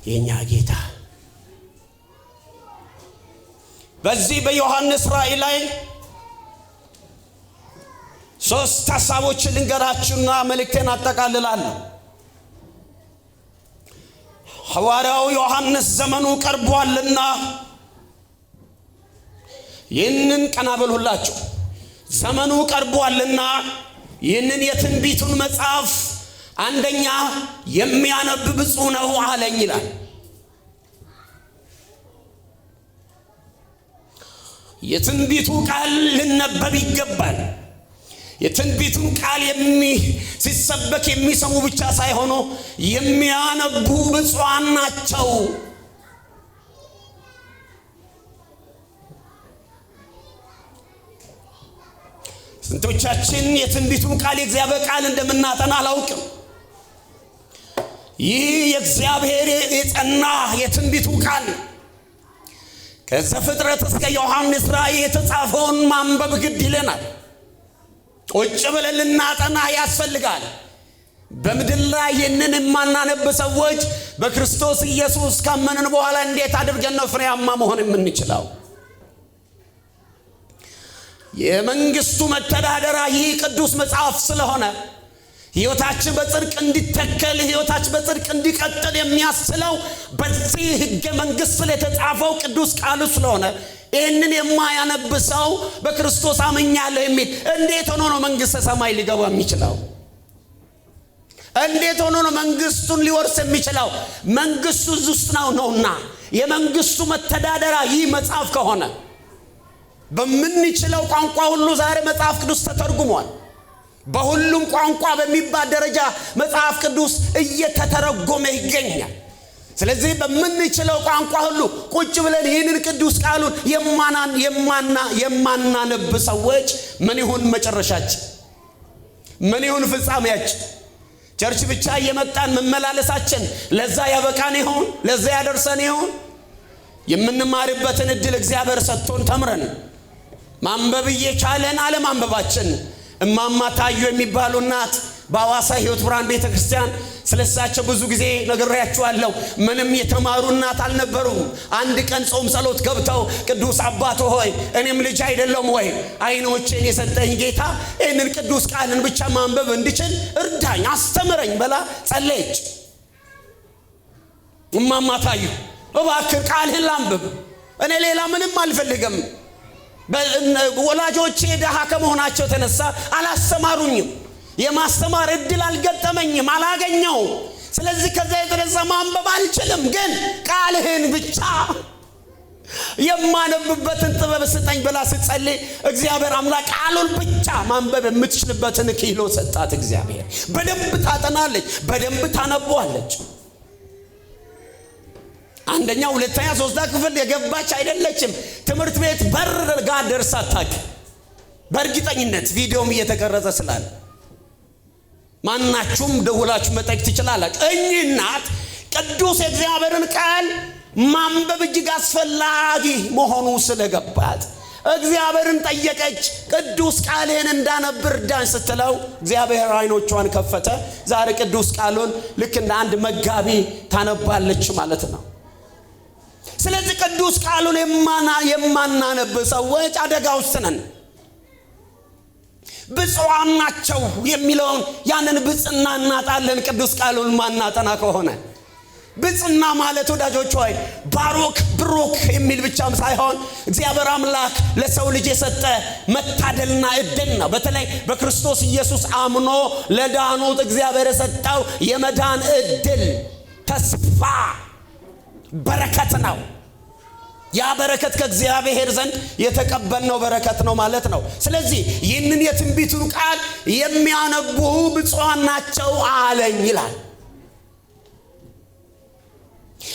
የእኛ ጌታ በዚህ በዮሐንስ ራእይ ላይ 3 ሐሳቦችን ልንገራችሁና መልእክቴን አጠቃልላለሁ። ሐዋርያው ዮሐንስ ዘመኑ ቀርቧልና ይህንን ቀና በሉላችሁ። ዘመኑ ቀርቧልና ይህንን የትንቢቱን መጽሐፍ አንደኛ የሚያነብ ብፁዕ ነው አለኝ ይላል። የትንቢቱ ቃል ሊነበብ ይገባል። የትንቢቱን ቃል ሲሰበክ የሚሰሙ ብቻ ሳይሆኑ የሚያነቡ ብፁዓን ናቸው። ስንቶቻችን የትንቢቱን ቃል የእግዚአብሔር ቃል እንደምናጠና አላውቅም። ይህ የእግዚአብሔር የጸና የትንቢቱ ቃል ከዘፍጥረት እስከ ዮሐንስ ራእይ የተጻፈውን ማንበብ ግድ ይለናል። ቁጭ ብለን ልናጠና ያስፈልጋል። በምድር ላይ ይህንን የማናነብ ሰዎች በክርስቶስ ኢየሱስ ካመንን በኋላ እንዴት አድርገን ነው ፍሬያማ መሆን የምንችለው? የመንግስቱ መተዳደሪያ ይህ ቅዱስ መጽሐፍ ስለሆነ ሕይወታችን በጽድቅ እንዲተከል፣ ሕይወታችን በጽድቅ እንዲቀጥል የሚያስችለው በዚህ ሕገ መንግስት ላይ የተጻፈው ቅዱስ ቃሉ ስለሆነ ይህንን የማያነብ ሰው በክርስቶስ አምኛለሁ የሚል እንዴት ሆኖ ነው መንግስተ ሰማይ ሊገባ የሚችለው? እንዴት ሆኖ ነው መንግስቱን ሊወርስ የሚችለው? መንግስቱ እዚህ ውስጥ ነውና የመንግስቱ መተዳደሪያ ይህ መጽሐፍ ከሆነ በምንችለው ቋንቋ ሁሉ ዛሬ መጽሐፍ ቅዱስ ተተርጉሟል። በሁሉም ቋንቋ በሚባል ደረጃ መጽሐፍ ቅዱስ እየተተረጎመ ይገኛል። ስለዚህ በምንችለው ቋንቋ ሁሉ ቁጭ ብለን ይህንን ቅዱስ ቃሉን የማናነብ ሰዎች ምን ይሁን መጨረሻችን? ምን ይሁን ፍጻሜያችን? church ብቻ እየመጣን መመላለሳችን ለዛ ያበቃን ይሆን? ለዛ ያደርሰን ይሆን? የምንማርበትን እድል እግዚአብሔር ሰጥቶን ተምረን ማንበብ እየቻለን አለማንበባችን። እማማ ታዩ የሚባሉ እናት በሐዋሳ ሕይወት ብርሃን ቤተክርስቲያን ስለሳቸው ብዙ ጊዜ ነግሬያችኋለሁ። ምንም የተማሩ እናት አልነበሩም። አንድ ቀን ጾም ጸሎት ገብተው ቅዱስ አባቶ ሆይ እኔም ልጅ አይደለም ወይ? አይኖቼን የሰጠኝ ጌታ ይህንን ቅዱስ ቃልን ብቻ ማንበብ እንድችል እርዳኝ፣ አስተምረኝ ብላ ጸለየች። እማማ ታዩ እባክህ ቃልህን ላንብብ፣ እኔ ሌላ ምንም አልፈልግም። ወላጆቼ ደሃ ከመሆናቸው የተነሳ አላስተማሩኝም። የማስተማር እድል አልገጠመኝም፣ አላገኘውም። ስለዚህ ከዛ የተነሳ ማንበብ አልችልም፣ ግን ቃልህን ብቻ የማነብበትን ጥበብ ስጠኝ ብላ ስትጸልይ እግዚአብሔር አምላክ ቃሉን ብቻ ማንበብ የምትችልበትን ክህሎት ሰጣት። እግዚአብሔር በደንብ ታጠናለች፣ በደንብ ታነቧለች። አንደኛ፣ ሁለተኛ፣ ሶስተኛ ክፍል የገባች አይደለችም። ትምህርት ቤት በር ጋር ደርሳ አታውቅም። በእርግጠኝነት ቪዲዮም እየተቀረጸ ስላለ ማናችሁም ደውላችሁ መጠየቅ ትችላላችሁ። እኚህ እናት ቅዱስ የእግዚአብሔርን ቃል ማንበብ እጅግ አስፈላጊ መሆኑ ስለገባት እግዚአብሔርን ጠየቀች። ቅዱስ ቃልህን እንዳነብ እርዳኝ ስትለው እግዚአብሔር አይኖቿን ከፈተ። ዛሬ ቅዱስ ቃሉን ልክ እንደ አንድ መጋቢ ታነባለች ማለት ነው። ስለዚህ ቅዱስ ቃሉን የማናነብ ሰዎች አደጋ ውስጥ ነን። ብፁዓን ናቸው የሚለውን ያንን ብፅዕና እናጣለን ቅዱስ ቃሉን ማናጠና ከሆነ። ብፅዕና ማለት ወዳጆች ሆይ ባሮክ ብሩክ የሚል ብቻም ሳይሆን እግዚአብሔር አምላክ ለሰው ልጅ የሰጠ መታደልና እድል ነው። በተለይ በክርስቶስ ኢየሱስ አምኖ ለዳኑት እግዚአብሔር የሰጠው የመዳን እድል፣ ተስፋ፣ በረከት ነው። ያ በረከት ከእግዚአብሔር ዘንድ የተቀበልነው በረከት ነው ማለት ነው። ስለዚህ ይህንን የትንቢቱን ቃል የሚያነቡ ብፁዓን ናቸው አለኝ ይላል።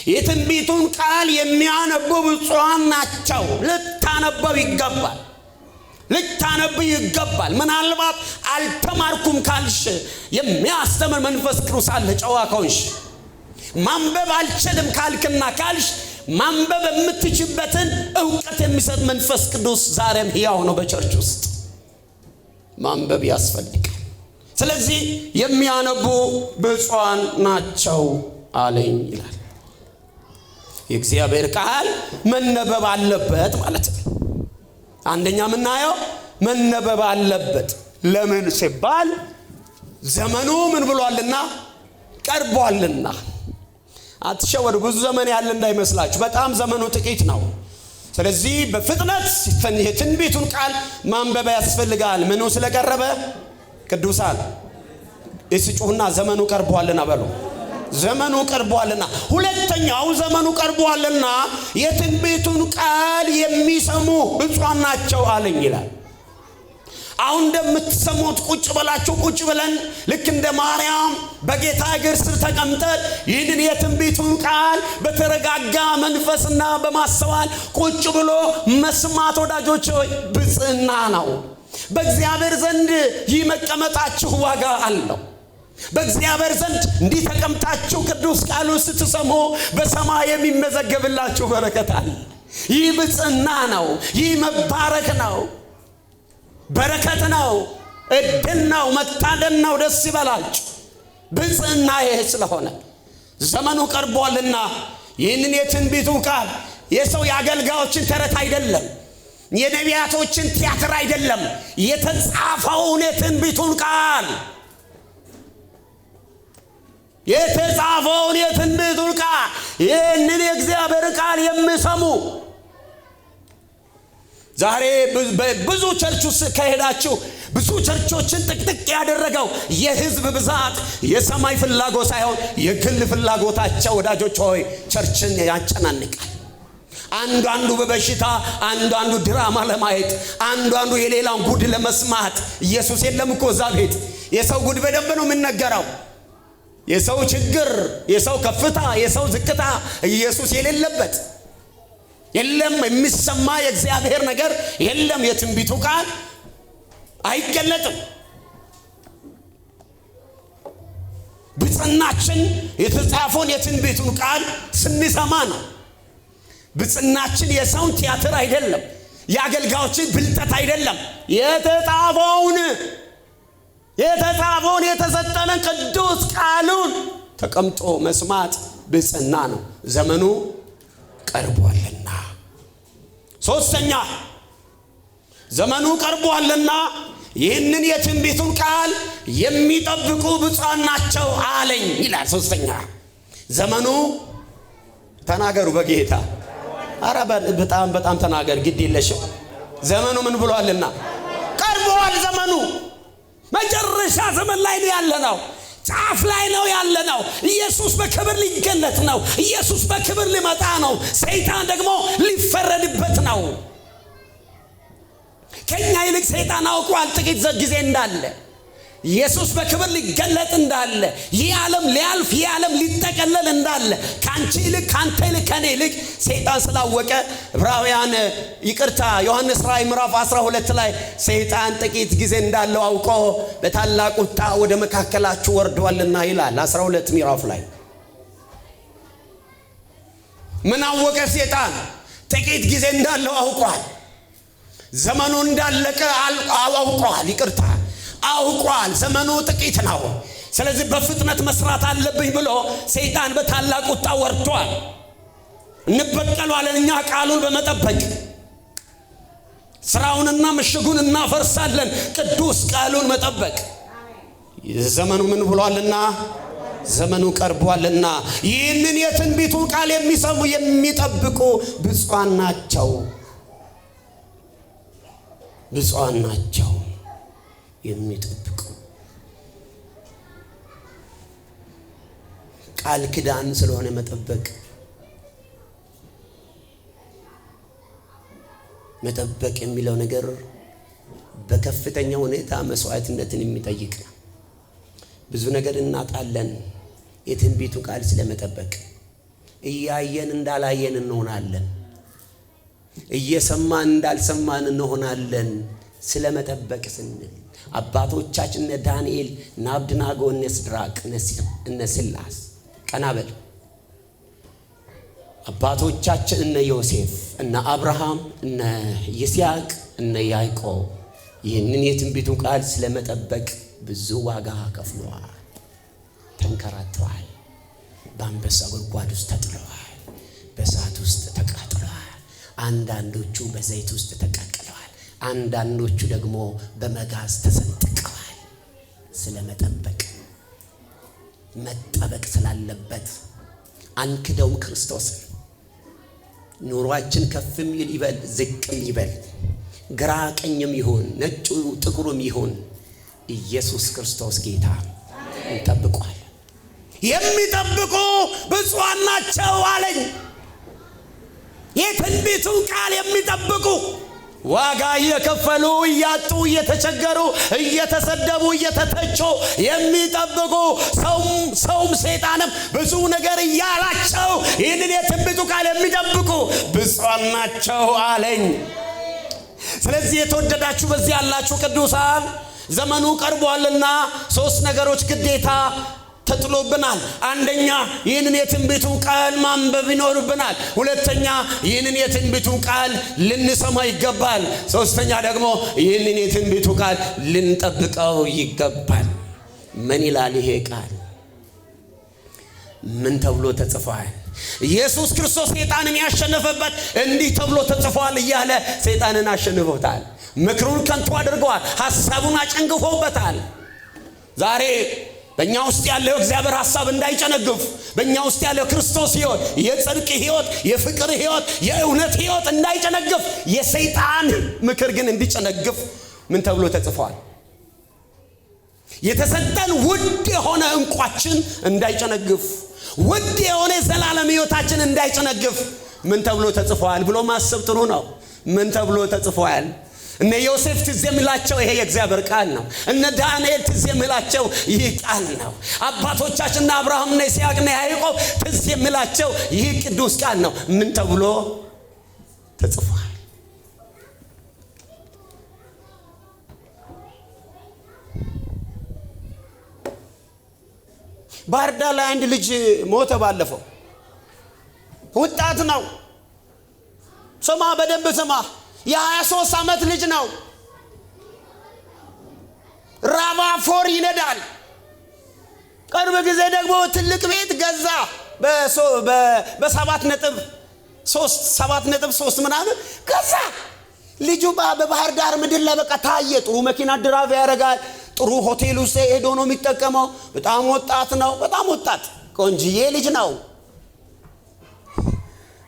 የትንቢቱን ቃል የሚያነቡ ብፁዓን ናቸው። ልታነበው ይገባል። ልታነብ ይገባል። ምናልባት አልተማርኩም ካልሽ የሚያስተምር መንፈስ ቅዱስ አለ። ጨዋ ከሆንሽ ማንበብ አልችልም ካልክና ካልሽ ማንበብ የምትችበትን እውቀት የሚሰጥ መንፈስ ቅዱስ ዛሬም ሕያው ነው። በቸርች ውስጥ ማንበብ ያስፈልጋል። ስለዚህ የሚያነቡ ብፁዓን ናቸው አለኝ ይላል። የእግዚአብሔር ቃል መነበብ አለበት ማለት ነው። አንደኛ የምናየው መነበብ አለበት። ለምን ሲባል ዘመኑ ምን ብሏልና? ቀርቧልና። አትሸወዱ። ብዙ ዘመን ያለ እንዳይመስላችሁ፣ በጣም ዘመኑ ጥቂት ነው። ስለዚህ በፍጥነት የትንቢቱን ቃል ማንበብ ያስፈልጋል። ምኑ ስለቀረበ? ቅዱሳን እስጩሁና ዘመኑ ቀርቧልና በሉ። ዘመኑ ቀርቧልና። ሁለተኛው ዘመኑ ቀርቧልና የትንቢቱን ቃል የሚሰሙ ብፁዓን ናቸው አለኝ ይላል። አሁን እንደምትሰሙት ቁጭ ብላችሁ ቁጭ ብለን ልክ እንደ ማርያም በጌታ እግር ስር ተቀምጠን ይህንን የትንቢቱን ቃል በተረጋጋ መንፈስና በማስተዋል ቁጭ ብሎ መስማት ወዳጆች ሆይ ብፅዕና ነው። በእግዚአብሔር ዘንድ ይህ መቀመጣችሁ ዋጋ አለው። በእግዚአብሔር ዘንድ እንዲህ ተቀምጣችሁ ቅዱስ ቃሉን ስትሰሙ በሰማይ የሚመዘገብላችሁ በረከት አለ። ይህ ብፅዕና ነው። ይህ መባረክ ነው። በረከት ነው። እድል ነው። መታደል ነው። ደስ ይበላችሁ። ብፅዕና ይሄ ስለሆነ ዘመኑ ቀርቧልና ይህንን የትንቢቱ ቃል የሰው የአገልጋዮችን ተረት አይደለም፣ የነቢያቶችን ቲያትር አይደለም። የተጻፈውን የትንቢቱን ቃል የተጻፈውን የትንቢቱን ቃል ይህንን የእግዚአብሔር ቃል የሚሰሙ ዛሬ ብዙ church ውስጥ ከሄዳችሁ ብዙ church ኦችን ጥቅጥቅ ያደረገው የህዝብ ብዛት የሰማይ ፍላጎት ሳይሆን የግል ፍላጎታቸው ወዳጆች ሆይ church ን ያጨናንቃል። አንዱ አንዱ በበሽታ፣ አንዱ አንዱ ድራማ ለማየት፣ አንዱ አንዱ የሌላውን ጉድ ለመስማት። ኢየሱስ የለም እኮ እዛ ቤት። የሰው ጉድ በደንብ ነው የሚነገረው። የሰው ችግር፣ የሰው ከፍታ፣ የሰው ዝቅታ ኢየሱስ የሌለበት የለም። የሚሰማ የእግዚአብሔር ነገር የለም። የትንቢቱ ቃል አይገለጥም። ብፅዕናችን የተጻፈውን የትንቢቱን ቃል ስንሰማ ነው። ብፅዕናችን የሰውን ቲያትር አይደለም፣ የአገልጋዮችን ብልጠት አይደለም። የተጻፈውን የተሰጠንን ቅዱስ ቃሉን ተቀምጦ መስማት ብፅዕና ነው። ዘመኑ ቀርቧልና። ሶስተኛ ዘመኑ ቀርቧልና ይህንን የትንቢቱን ቃል የሚጠብቁ ብፁዓን ናቸው አለኝ ይላል። ሶስተኛ ዘመኑ ተናገሩ በጌታ አረ በጣም በጣም ተናገር፣ ግድ የለሽም። ዘመኑ ምን ብሏልና? ቀርቧል። ዘመኑ መጨረሻ ዘመን ላይ ነው ያለነው። ጫፍ ላይ ነው ያለነው። ኢየሱስ በክብር ሊገለጥ ነው። ኢየሱስ በክብር ሊመጣ ነው። ሰይጣን ደግሞ ሊፈረድበት ነው። ከኛ ይልቅ ሰይጣን አውቋል ጥቂት ጊዜ እንዳለ፣ ኢየሱስ በክብር ሊገለጥ እንዳለ፣ ይህ ዓለም ሊያልፍ፣ ይህ ዓለም ሊጠቀለል እንዳለ ከአንቺ ይልቅ፣ ከአንተ ይልቅ፣ ከኔ ይልቅ ሰይጣን ስላወቀ ዕብራውያን ይቅርታ ዮሐንስ ራእይ ምዕራፍ 12 ላይ ሰይጣን ጥቂት ጊዜ እንዳለው አውቆ በታላቅ ቁጣ ወደ መካከላችሁ ወርዷልና ይላል። 12 ምዕራፍ ላይ ምን አወቀ ሰይጣን? ጥቂት ጊዜ እንዳለው አውቋል። ዘመኑ እንዳለቀ አውቋል። ይቅርታ አውቋል። ዘመኑ ጥቂት ነው። ስለዚህ በፍጥነት መስራት አለብኝ ብሎ ሰይጣን በታላቅ ቁጣ ወርዷል። እንበቀሏለን እኛ ቃሉን በመጠበቅ ስራውንና ምሽጉን እናፈርሳለን። ቅዱስ ቃሉን መጠበቅ ዘመኑ ምን ብሏልና? ዘመኑ ቀርቧልና ይህንን የትንቢቱን ቃል የሚሰሙ የሚጠብቁ ብፁዓን ናቸው። ብፁዓን ናቸው የሚጠብቁ። ቃል ኪዳን ስለሆነ መጠበቅ መጠበቅ የሚለው ነገር በከፍተኛ ሁኔታ መስዋዕትነትን የሚጠይቅ ነው። ብዙ ነገር እናጣለን። የትንቢቱ ቃል ስለመጠበቅ እያየን እንዳላየን እንሆናለን። እየሰማን እንዳልሰማን እንሆናለን። ስለመጠበቅ ስንል አባቶቻችን እነ ዳንኤል፣ እነ አብድናጎ፣ እነ ሲድራቅ፣ እነ ሲላስ ቀና በል አባቶቻችን እነ ዮሴፍ፣ እነ አብርሃም፣ እነ ይስሐቅ፣ እነ ያዕቆብ ይህንን የትንቢቱን ቃል ስለመጠበቅ ብዙ ዋጋ ከፍለዋል። ተንከራተዋል። በአንበሳ ጉድጓድ ውስጥ ተጥለዋል። በእሳት ውስጥ ተቃጥለዋል። አንዳንዶቹ በዘይት ውስጥ ተቀቅለዋል። አንዳንዶቹ ደግሞ በመጋዝ ተሰንጥቀዋል። ስለመጠበቅ መጠበቅ ስላለበት አንክደውም ክርስቶስን። ኑሯችን ከፍም ይበል ዝቅም ይበል፣ ግራ ቀኝም ይሁን ነጩ ጥቁሩም ይሁን፣ ኢየሱስ ክርስቶስ ጌታ እንጠብቋል። የሚጠብቁ ብፁዓን ናቸው አለኝ። የትንቢቱን ቃል የሚጠብቁ ዋጋ እየከፈሉ፣ እያጡ፣ እየተቸገሩ፣ እየተሰደቡ፣ እየተተቹ የሚጠብቁ፣ ሰውም ሰይጣንም ብዙ ነገር እያላቸው ይህንን የትንቢቱ ቃል የሚጠብቁ ብፁዓን ናቸው አለኝ። ስለዚህ የተወደዳችሁ በዚህ ያላችሁ ቅዱሳን፣ ዘመኑ ቀርቧልና ሶስት ነገሮች ግዴታ ተጥሎብናል። አንደኛ ይህንን የትንቢቱን ቃል ማንበብ ይኖርብናል። ሁለተኛ ይህንን የትንቢቱን ቃል ልንሰማ ይገባል። ሶስተኛ ደግሞ ይህንን የትንቢቱ ቃል ልንጠብቀው ይገባል። ምን ይላል ይሄ ቃል? ምን ተብሎ ተጽፏል? ኢየሱስ ክርስቶስ ሰይጣንን ያሸነፈበት እንዲህ ተብሎ ተጽፏል እያለ ሰይጣንን አሸንፎታል። ምክሩን ከንቱ አድርገዋል። ሐሳቡን አጨንግፎበታል። ዛሬ በእኛ ውስጥ ያለው እግዚአብሔር ሐሳብ እንዳይጨነግፍ፣ በእኛ ውስጥ ያለው ክርስቶስ ሕይወት፣ የጽድቅ ሕይወት፣ የፍቅር ሕይወት፣ የእውነት ሕይወት እንዳይጨነግፍ፣ የሰይጣን ምክር ግን እንዲጨነግፍ ምን ተብሎ ተጽፏል? የተሰጠን ውድ የሆነ እንቋችን እንዳይጨነግፍ፣ ውድ የሆነ የዘላለም ሕይወታችን እንዳይጨነግፍ ምን ተብሎ ተጽፏል ብሎ ማሰብ ጥሩ ነው። ምን ተብሎ ተጽፏል? እነ ዮሴፍ ትዝ የሚላቸው ይሄ የእግዚአብሔር ቃል ነው። እነ ዳንኤል ትዝ የሚላቸው ይህ ቃል ነው። አባቶቻችን እነ አብርሃም፣ እነ ይስሐቅ፣ እነ ያዕቆብ ትዝ የሚላቸው ይህ ቅዱስ ቃል ነው። ምን ተብሎ ተጽፏል? ባህር ዳር ላይ አንድ ልጅ ሞተ ባለፈው። ወጣት ነው። ስማ፣ በደንብ ስማ። የ23 ዓመት ልጅ ነው። RAV4 ይነዳል። ቅርብ ጊዜ ደግሞ ትልቅ ቤት ገዛ፣ በ7.3፣ 7.3 ምናምን ገዛ። ልጁ በባህር ዳር ምድር ላይ በቃ ታየ። ጥሩ መኪና drive ያደርጋል። ጥሩ ሆቴል ውስጥ ሄዶ ነው የሚጠቀመው። በጣም ወጣት ነው። በጣም ወጣት ቆንጅዬ ልጅ ነው።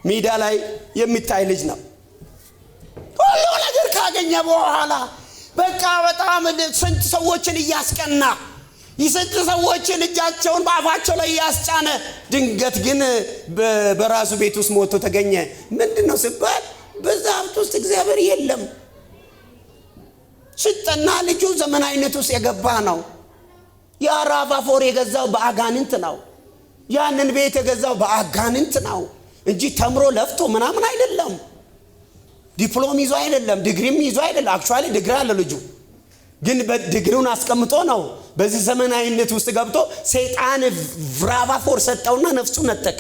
ሜዳ ላይ የሚታይ ልጅ ነው። ሁሉ ነገር ካገኘ በኋላ በቃ በጣም ስንት ሰዎችን እያስቀና፣ ስንት ሰዎችን እጃቸውን በአፋቸው ላይ እያስጫነ፣ ድንገት ግን በራሱ ቤት ውስጥ ሞቶ ተገኘ። ምንድን ነው ሲባል በዛ ሀብት ውስጥ እግዚአብሔር የለም። ስጠና ልጁ ዘመናዊነት ውስጥ የገባ ነው። ያ RAV4 የገዛው በአጋንንት ነው። ያንን ቤት የገዛው በአጋንንት ነው እንጂ ተምሮ ለፍቶ ምናምን አይደለም። ዲፕሎም ይዞ አይደለም፣ ዲግሪም ይዞ አይደለም። Actually ዲግሪ አለ ልጁ፣ ግን ዲግሪውን አስቀምጦ ነው በዚህ ዘመናዊነት ውስጥ ገብቶ ሰይጣን RAV4 ሰጠውና ነፍሱን ነጠቀ።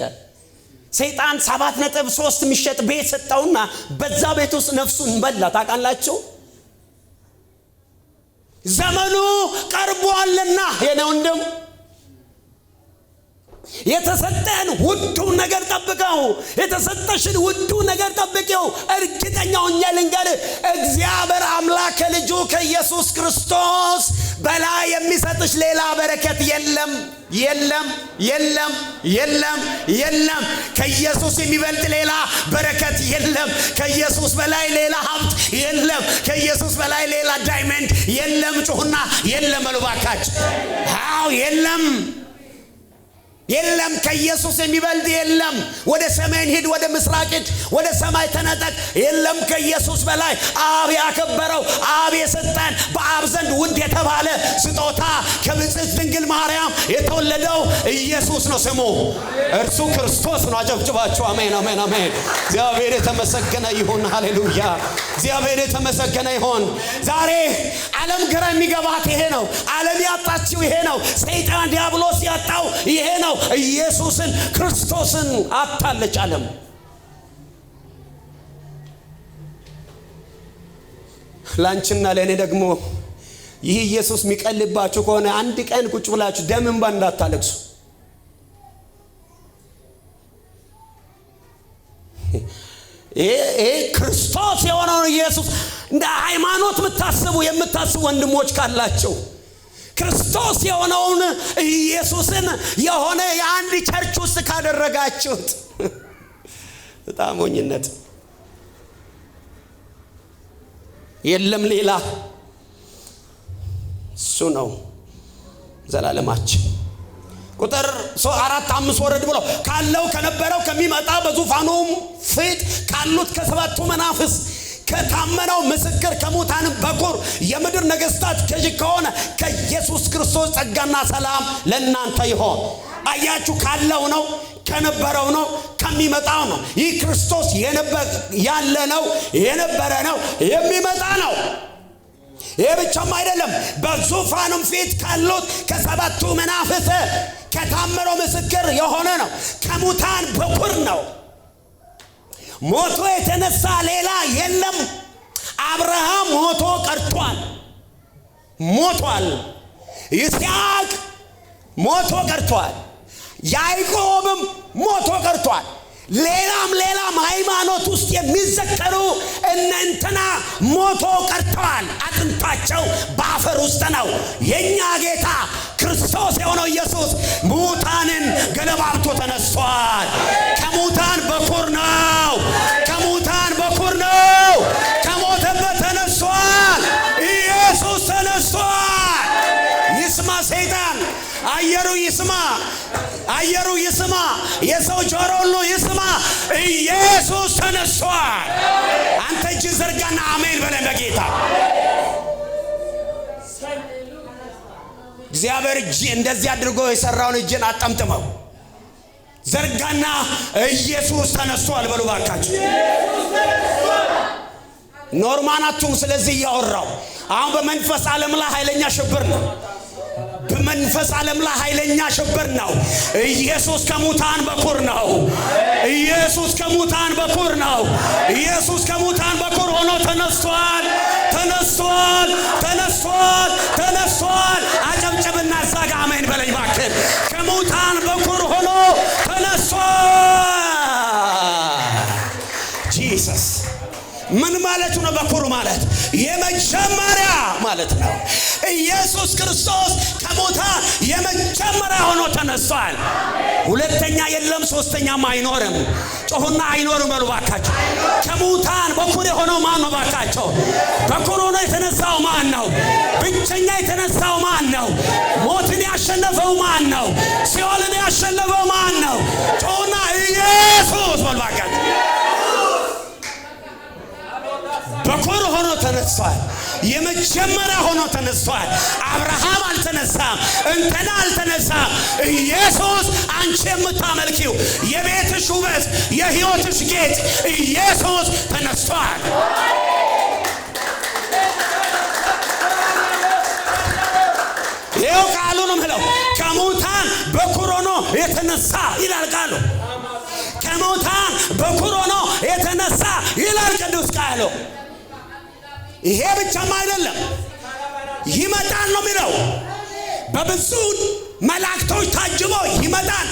ሰይጣን 7.3 የሚሸጥ ቤት ሰጠውና በዛ ቤት ውስጥ ነፍሱን በላ። ታውቃላችሁ? ዘመኑ ቀርቧልና የኔ ወንድም፣ የተሰጠን ውዱ ነገር ጠብቀው። የተሰጠሽን ውዱ ነገር ጠብቂው። እርግጠኛ ሆኜ ልንገርህ፣ እግዚአብሔር አምላክ ከልጁ ከኢየሱስ ክርስቶስ በላይ የሚሰጥሽ ሌላ በረከት የለም። የለም፣ የለም፣ የለም፣ የለም። ከኢየሱስ የሚበልጥ ሌላ በረከት የለም። ከኢየሱስ በላይ ሌላ ሀብት የለም። ከኢየሱስ በላይ ሌላ diamond የለም። ጩሁና የለም በሉ እባካችሁ። አዎ፣ የለም፣ የለም። ከኢየሱስ የሚበልጥ የለም። ወደ ሰሜን ሂድ፣ ወደ ምስራቅ ሂድ፣ ወደ ሰማይ ተነጠቅ። የለም ከኢየሱስ በላይ። አብ ያከበረው፣ አብ የሰጠን፣ በአብ ዘንድ ውድ የተባለ ስጦታ ከብፅዕት ድንግል ማርያም የተወለደው ኢየሱስ ነው ስሙ። እርሱ ክርስቶስ ነው። አጨብጭባችሁ አሜን፣ አሜን፣ አሜን። እግዚአብሔር የተመሰገነ ይሁን። ሃሌሉያ። እግዚአብሔር የተመሰገነ ይሁን። ዛሬ ዓለም ግራ የሚገባት ይሄ ነው። ዓለም ያጣችው ይሄ ነው። ሰይጣን ዲያብሎስ ያጣው ይሄ ነው። ኢየሱስን ክርስቶስን አጥታለች ዓለም። ላንቺና ለእኔ ደግሞ ይህ ኢየሱስ የሚቀልባችሁ ከሆነ አንድ ቀን ቁጭ ብላችሁ ደም እንባ እንዳታለቅሱ። ይሄ ክርስቶስ የሆነውን ኢየሱስ እንደ ሃይማኖት የምታስቡ ወንድሞች ካላችሁ ክርስቶስ የሆነውን ኢየሱስን የሆነ የአንድ church ውስጥ ካደረጋችሁት በጣም ሞኝነት። የለም ሌላ፣ እሱ ነው ዘላለማችን። ቁጥር 4 5 ወረድ ብሎ ካለው ከነበረው ከሚመጣ በዙፋኑም ፊት ካሉት ከሰባቱ መናፍስት ከታመነው ምስክር ከሙታን በኩር የምድር ነገስታት ገዢ ከሆነ ከኢየሱስ ክርስቶስ ጸጋና ሰላም ለእናንተ ይሆን። አያችሁ፣ ካለው ነው፣ ከነበረው ነው፣ ከሚመጣው ነው። ይህ ክርስቶስ ያለ ነው፣ የነበረ ነው፣ የሚመጣ ነው። ይህ ብቻም አይደለም፣ በዙፋኑም ፊት ካሉት ከሰባቱ መናፍስት ከታመነው ምስክር የሆነ ነው፣ ከሙታን በኩር ነው። ሞቶ የተነሳ ሌላ የለም። አብርሃም ሞቶ ቀርቷል፣ ሞቷል። ይስሐቅ ሞቶ ቀርቷል። ያዕቆብም ሞቶ ቀርቷል። ሌላም ሌላም ሃይማኖት ውስጥ የሚዘከሩ እነ እንትና ሞቶ ቀርተዋል። አጥንታቸው በአፈር ውስጥ ነው። የኛ ጌታ ክርስቶስ የሆነው ኢየሱስ ሙታንን ገለባብቶ ተነስቷል። ከሙታን በኩር ነው። ከሙታን በኩር ነው። ከሞተበት ተነስቷል። ኢየሱስ ተነስቷል። ይስማ ሰይጣን፣ አየሩ ይስማ፣ አየሩ ይስማ፣ የሰው ጆሮ ሁሉ ይስማ። ኢየሱስ ተነስቷል። አንተ እጅ ዘርጋና አሜን በለን በጌታ። እግዚአብሔር እጅ እንደዚህ አድርጎ የሰራውን እጅን አጠምጥመው ዘርጋና ኢየሱስ ተነስቷል በሉ ባካችሁ። ኖርማናቱም ስለዚህ እያወራው አሁን በመንፈስ ዓለም ላይ ኃይለኛ ሽብር ነው። በመንፈስ ዓለም ላይ ኃይለኛ ሽብር ነው። ኢየሱስ ከሙታን በኩር ነው። ኢየሱስ ከሙታን በኩር ነው። ኢየሱስ ከሙታን በኩር ሆኖ ተነስቷል። ተነስቷል። ተነስቷል። ተነስቷል። አጨብጭብና እዛ ጋ አሜን በለኝ እባክህ። ከሙታን በኩር ሆኖ ተነስቷል። Jesus ምን ማለት ነው? በኩር ማለት የመጀመሪያ ማለት ነው። ኢየሱስ ክርስቶስ ከሙታን የመጀመሪያ ሆኖ ተነስቷል። ሁለተኛ የለም፣ ሶስተኛም አይኖርም። ጮሁና አይኖርም በሉ ባካቸው። ከሙታን በኩር የሆነው ማን ነው ባካቸው? በኩር ሆኖ የተነሳው ማን ነው? ብቸኛ የተነሳው ማን ነው? ሞትን ያሸነፈው ማን ነው? ሲኦልን ያሸነፈው ማን ነው? ጮሁና ኢየሱስ በሉ ባካቸው። በኩር ሆኖ ተነስቷል። የመጀመሪያ ሆኖ ተነስቷል። አብርሃም አልተነሳም፣ እንትና አልተነሳም። ኢየሱስ አንቺ የምታመልኪው የቤትሽ ውበት፣ የሕይወትሽ ጌጥ ኢየሱስ ተነስቷል። ይኸው ቃሉ ነው የሚለው፣ ከሙታን በኩር ሆኖ የተነሳ ይላል ቃሉ። ከሙታን በኩር ሆኖ የተነሳ ይላል ቅዱስ ቃሉ። ይሄ ብቻም አይደለም፣ ይመጣል ነው የሚለው። በብዙ መላእክቶች ታጅቦ ይመጣል።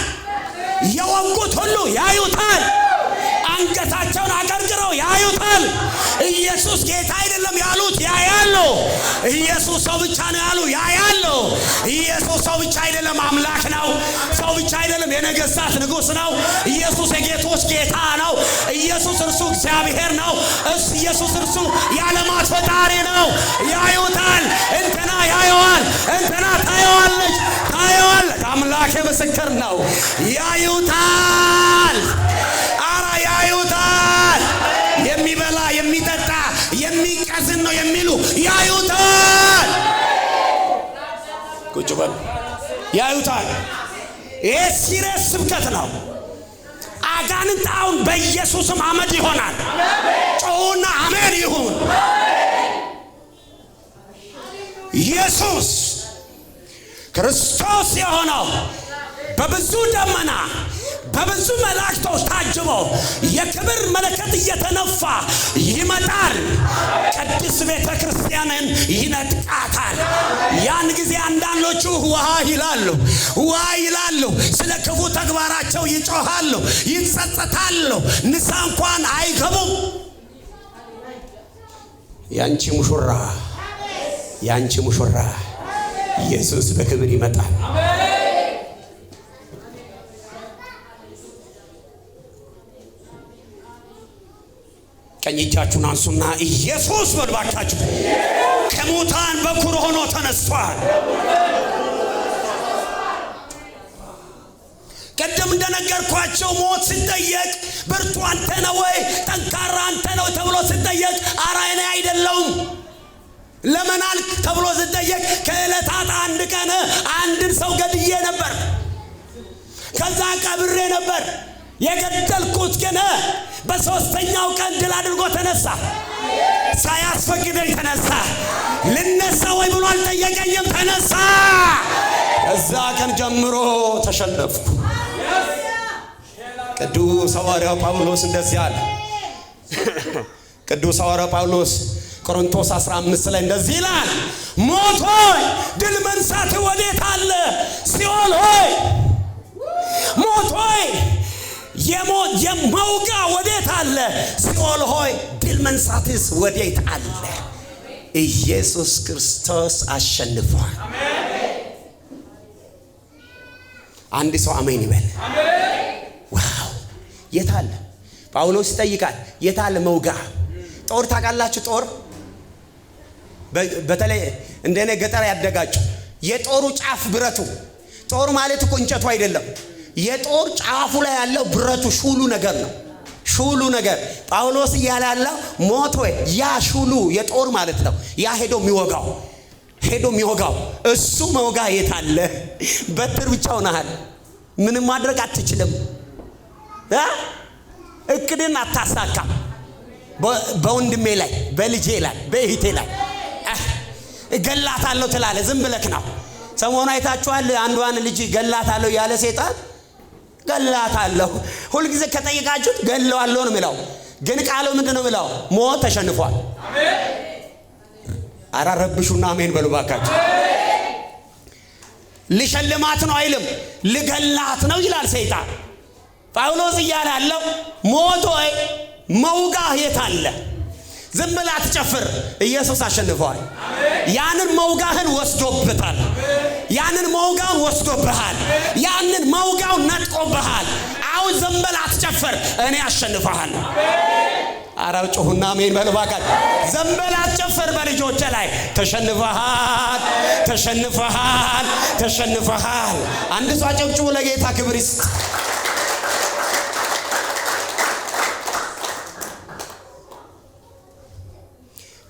የወጉት ሁሉ ያዩታል። አንገታቸውን አቀርቅረው ያዩታል። ኢየሱስ ጌታ አይደለም ያሉት ያያሉ። ኢየሱስ ሰው ብቻ ነው ያሉ ያያሉ። ኢየሱስ ሰው ብቻ አይደለም አምላክ ነው። ሰው ብቻ አይደለም የነገስታት ንጉሥ ነው። ኢየሱስ የጌቶች ጌታ ነው። ኢየሱስ እርሱ እግዚአብሔር ነው። ኢየሱስ እርሱ የዓለማት ፈጣሪ ነው። ያዩታል። እንትና ያየዋል። እንትና ታየዋለች፣ ታየዋለች። አምላክ ምስክር ነው። ያዩታል። አራ ያዩታል። የሚበላ የሚጠጣ የሚቀዝን ነው የሚሉ ያዩታል። ቁጭ በሉ። ያዩታል። ይሄ serious ስብከት ነው። አጋንንት አሁን በኢየሱስም አመድ ይሆናል። ጮሁና አሜን ይሁን። ኢየሱስ ክርስቶስ የሆነው በብዙ ደመና በብዙ መላእክቶች ታጅቦ የክብር መለከት እየተነፋ ይመጣል። ቅድስት ቤተ ክርስቲያንን ይነጥቃታል። ያን ጊዜ አንዳንዶቹ ውሃ ይላሉ፣ ውሃ ይላሉ። ስለ ክፉ ተግባራቸው ይጮሃሉ፣ ይጸጸታሉ፣ ንስሐ እንኳን አይገቡም። ያንቺ ሙሽራ፣ ያንቺ ሙሽራ ኢየሱስ በክብር ይመጣል። ቀኝ እጃችሁን አንሱና ኢየሱስ በሉ ባካችሁ። ከሙታን በኩር ሆኖ ተነስቷል። ቅድም እንደነገርኳቸው ሞት ሲጠየቅ ብርቱ አንተ ነህ ወይ ጠንካራ አንተ ነው ተብሎ ሲጠየቅ ኧረ እኔ አይደለሁም። ለምን አልክ ተብሎ ሲጠየቅ ከዕለታት አንድ ቀን አንድን ሰው ገድዬ ነበር፣ ከዛ ቀብሬ ነበር። የገደልኩት ግን በሦስተኛው ቀን ድል አድርጎ ተነሳ። ሳያስፈቅደኝ ተነሳ። ልነሳ ወይ ብሎ አልጠየቀኝም፣ ተነሳ። ከዛ ቀን ጀምሮ ተሸነፍኩ። ቅዱስ ሐዋርያው ጳውሎስ እንደዚህ አለ። ቅዱስ ሐዋርያው ጳውሎስ ቆሮንቶስ 15 ላይ እንደዚህ ይላል፣ ሞት ሆይ ድል መንሳት ወዴት አለ? ሲኦል ሆይ ሞት ሆይ የመውጋ ወዴት አለ? ሲኦል ሆይ ድል መንሳትስ ወዴት አለ? ኢየሱስ ክርስቶስ አሸንፏል። አንድ ሰው አሜን ይበል። Wow! የት አለ? ጳውሎስ ይጠይቃል። የት አለ መውጋ? ጦር ታውቃላችሁ? ጦር በተለይ እንደኔ ገጠር ያደጋችሁ የጦሩ ጫፍ ብረቱ፣ ጦር ማለት እኮ እንጨቱ አይደለም። የጦር ጫፉ ላይ ያለው ብረቱ ሹሉ ነገር ነው። ሹሉ ነገር ጳውሎስ እያለ ያለው ሞት ወይ ያ ሹሉ የጦር ማለት ነው። ያ ሄዶ የሚወጋው ሄዶ የሚወጋው እሱ መውጋ የት አለ? በትር ብቻ ሆነሃል። ምንም ማድረግ አትችልም። እቅድን አታሳካም። በወንድሜ ላይ፣ በልጄ ላይ፣ በእህቴ ላይ እገላታለሁ ትላለህ። ዝም ብለክ ነው። ሰሞኑ አይታችኋል። አንዷን ልጅ ገላታለሁ ያለ ሴጣን ገላታለሁ። ሁልጊዜ ከጠይቃችሁት ገለዋለሁ ነው የሚለው። ግን ቃሉ ምንድን ነው የሚለው? ሞት ተሸንፏል። አራረብሹና አሜን በሉ ባካችሁ። ልሸልማት ነው አይልም፣ ልገላት ነው ይላል ሰይጣን። ጳውሎስ እያለ ያለው ሞት ሆይ መውጋህ የት አለ? ዝም ብለህ አትጨፍር። ኢየሱስ አሸንፈዋል። ያንን መውጋህን ወስዶብታል። ያንን መውጋውን ወስዶብሃል። ያንን መውጋውን ነጥቆብሃል። አሁን ዝም ብለህ አትጨፍር፣ እኔ አሸንፈሃለሁ። ኧረ ጩኹና አሜን በሉ እባካችሁ። ዝም ብለህ አትጨፍር። በልጆቼ ላይ ተሸንፈሃል፣ ተሸንፈሃል፣ ተሸንፈሃል። አንድ ሰው አጨብጭቦ ለጌታ ክብር ይስጥ።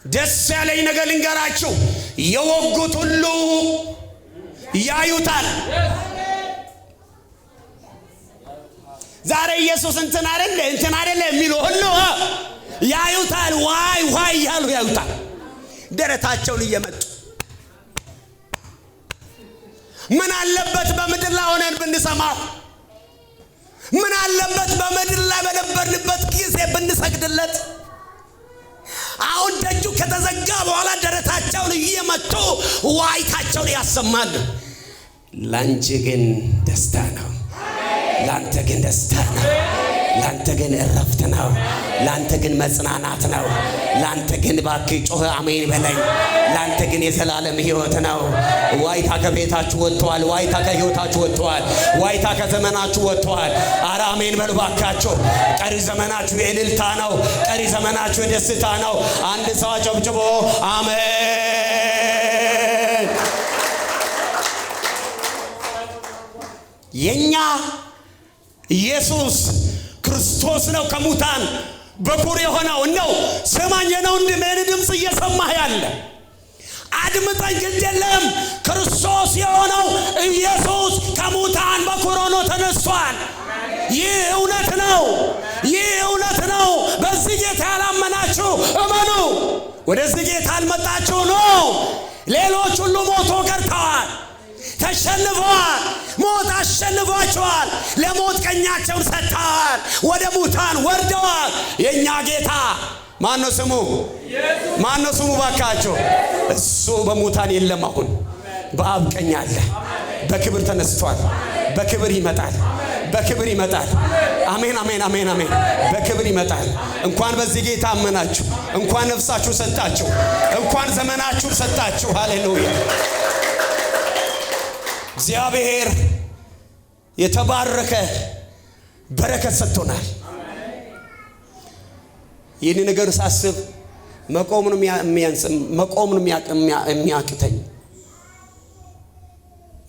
ደስ ያለኝ ነገር ልንገራችሁ፣ የወጉት ሁሉ ያዩታል። ዛሬ ኢየሱስ እንትን አይደለ እንትን አይደለ የሚሉ ሁሉ ያዩታል። ዋይ ዋይ እያሉ ያዩታል። ደረታቸውን እየመጡ ምን አለበት በምድር ላይ ሆነን ብንሰማው? ምን አለበት በምድር ላይ በነበርንበት ጊዜ ብንሰግድለት? አሁን ደጁ ከተዘጋ በኋላ ደረታቸውን እየመቱ ዋይታቸውን ያሰማሉ። ላንቺ ግን ደስታ ነው። ላንተ ግን ደስታ ነው። ላንተ ግን እረፍት ነው። ላንተ ግን መጽናናት ነው። ላንተ ግን እባክህ ጮኸ አሜን በለኝ። ላንተ ግን የዘላለም ሕይወት ነው። ዋይታ ከቤታችሁ ወጥተዋል። ዋይታ ከሕይወታችሁ ወጥተዋል። ዋይታ ከዘመናችሁ ወጥተዋል። ኧረ አሜን በሉ እባካችሁ። ቀሪ ዘመናችሁ የእልልታ ነው። ቀሪ ዘመናችሁ የደስታ ነው። አንድ ሰው አጨብጭቦ አሜን። የኛ ኢየሱስ ክርስቶስ ነው ከሙታን በኩር የሆነው ነው። ስማኝ ነው ወንድሜን ድምፅ እየሰማህ ያለ አድምጠኝ፣ ግድ የለም። ክርስቶስ የሆነው ኢየሱስ ከሙታን በኩር ሆኖ ተነስቷል። ይህ እውነት ነው። ይህ እውነት ነው። በዚህ ጌታ ያላመናችሁ እመኑ። ወደዚህ ጌታ አልመጣችሁ ነው። ሌሎች ሁሉ ሞቶ ቀርተዋል። ተሸንፈዋል። ሞት አሸንፏቸዋል። ለሞት ቀኛቸውን ሰጥተዋል። ወደ ሙታን ወርደዋል። የእኛ ጌታ ማነው ስሙ? ማነው ስሙ? ባካቸው እሱ በሙታን የለም። አሁን በአብ ቀኝ አለ። በክብር ተነስቷል። በክብር ይመጣል። በክብር ይመጣል። አሜን፣ አሜን፣ አሜን፣ አሜን። በክብር ይመጣል። እንኳን በዚህ ጌታ አመናችሁ፣ እንኳን ነፍሳችሁ ሰጣችሁ፣ እንኳን ዘመናችሁን ሰጣችሁ። ሃሌሉያ። እግዚአብሔር የተባረከ በረከት ሰጥቶናል። ይህን ነገር ሳስብ መቆም ነው የሚያቅተኝ፣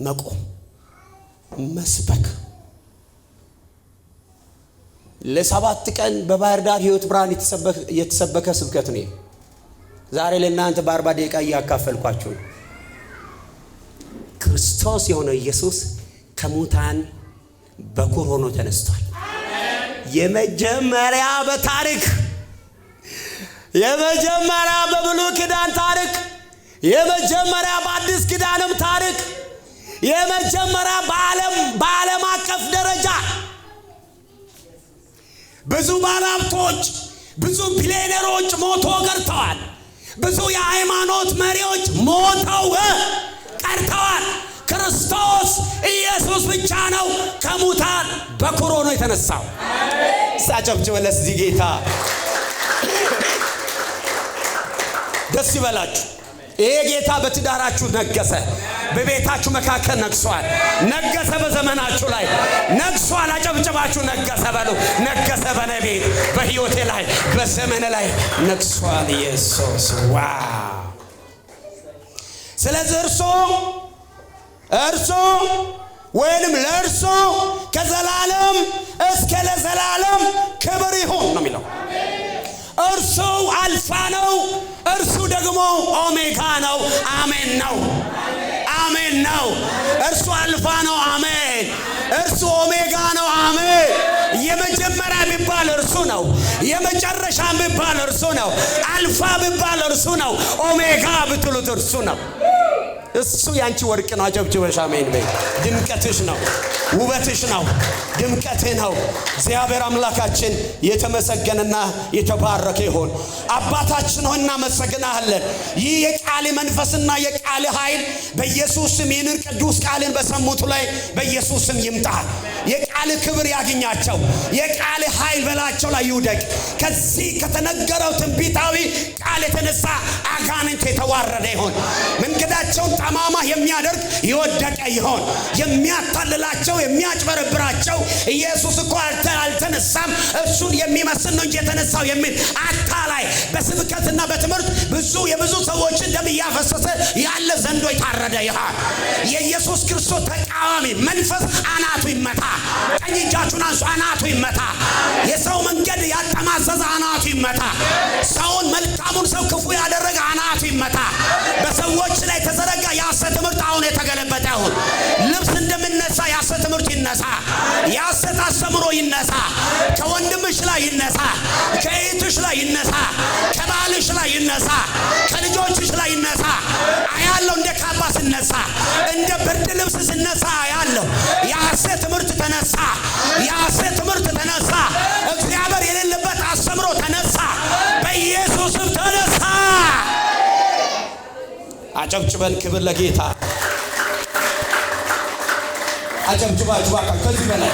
መቆም፣ መስበክ። ለ7 ቀን በባህር ዳር ህይወት ብርሃን የተሰበከ ስብከት ነው። ዛሬ ለእናንተ በ40 ደቂቃ እያካፈልኳችሁ ነው። ክርስቶስ የሆነው ኢየሱስ ከሙታን በኩር ሆኖ ተነስቷል። የመጀመሪያ በታሪክ፣ የመጀመሪያ በብሉይ ኪዳን ታሪክ፣ የመጀመሪያ በአዲስ ኪዳንም ታሪክ፣ የመጀመሪያ በዓለም አቀፍ ደረጃ ብዙ ባለሀብቶች፣ ብዙ ቢሊዮነሮች ሞቶ ቀርተዋል። ብዙ የሃይማኖት መሪዎች ሞተው ቀርተዋል። ክርስቶስ ኢየሱስ ብቻ ነው ከሙታን በኩር ሆኖ የተነሳው። አጨብጭቡ ለዚህ ጌታ። ደስ ይበላችሁ። ይሄ ጌታ በትዳራችሁ ነገሰ፣ በቤታችሁ መካከል ነግሷል። ነገሰ፣ በዘመናችሁ ላይ ነግሷል። አጨብጭባችሁ ነገሰ በሉ። ነገሰ በኔ ቤት፣ በህይወቴ ላይ፣ በዘመኔ ላይ ነግሷል ኢየሱስ። Wow! ስለዚህ እርሱ ወይንም ለእርሱ ከዘላለም እስከ ለዘላለም ክብር ይሁን ነው የሚለው። እርሱ አልፋ ነው፣ እርሱ ደግሞ ኦሜጋ ነው። አሜን ነው። አሜን ነው። እርሱ አልፋ ነው። አሜን። እርሱ ኦሜጋ ነው። አሜን። የመጀመሪያ ቢባል እርሱ ነው። የመጨረሻ ቢባል እርሱ ነው። አልፋ ቢባል እርሱ ነው። ኦሜጋ ብትሉት እርሱ ነው። እሱ ያንቺ ወርቅ ነው። አጨብጭበሽ አሜን በይ። ድምቀትሽ ነው፣ ውበትሽ ነው፣ ድምቀትህ ነው። እግዚአብሔር አምላካችን የተመሰገነና የተባረከ ይሁን። አባታችን ሆይ እናመሰግናለን። ይህ የቃል መንፈስና የቃል ኃይል በኢየሱስ ስም ይህንን ቅዱስ ቃልን በሰሙት ላይ በኢየሱስ ስም ይምጣ። የቃል ክብር ያግኛቸው። የቃል ኃይል በላቸው ላይ ይውደቅ። ከዚህ ከተነገረው ትንቢታዊ ቃል የተነሳ አጋንንት የተዋረደ ይሆን። መንገዳቸውን ጠማማ የሚያደርግ የወደቀ ይሆን። የሚያታልላቸው፣ የሚያጭበረብራቸው፣ ኢየሱስ እኮ አልተነሳም፣ እሱን የሚመስል ነው እንጂ የተነሳው የሚል አታላይ፣ በስብከትና በትምህርት ብዙ የብዙ ሰዎችን ደም እያፈሰሰ ያለ ዘንዶ የታረደ ይሆን። የኢየሱስ ክርስቶስ ተቃዋሚ መንፈስ አናቱ ይመታ። ቀኝ እጃችሁን አንሱ። አናቱ ይመታ። የሰው መንገድ ያጠማዘዘ አናቱ ይመታ። ሰውን፣ መልካሙን ሰው ክፉ ያደረገ አናቱ ይመታ። በሰዎች ላይ የተዘረጋ የሐሰት ትምህርት አሁን የተገለበጠ ይሁን። ልብስ እንደምነሳ የሐሰት ትምህርት ይነሳ። የሐሰት አስተምሮ ይነሳ። ከወንድምሽ ላይ ይነሳ። ከእህትሽ ላይ ይነሳ። ከባልሽ ላይ ይነሳ። ከልጆችሽ ላይ ይነሳ። አያለው እንደ ካባ ስነሳ፣ እንደ ብርድ ልብስ ስነሳ አያለው። የሐሰት ትምህርት ተነሳ። የሐሰት ትምህርት ተነሳ። እግዚአብሔር የሌለበት አስተምሮ ተነሳ። በኢየሱስም ተነሳ። አጨብጭበን ክብር ለጌታ። አጨብጭባችሁ ባካችሁ ከዚህ በላይ።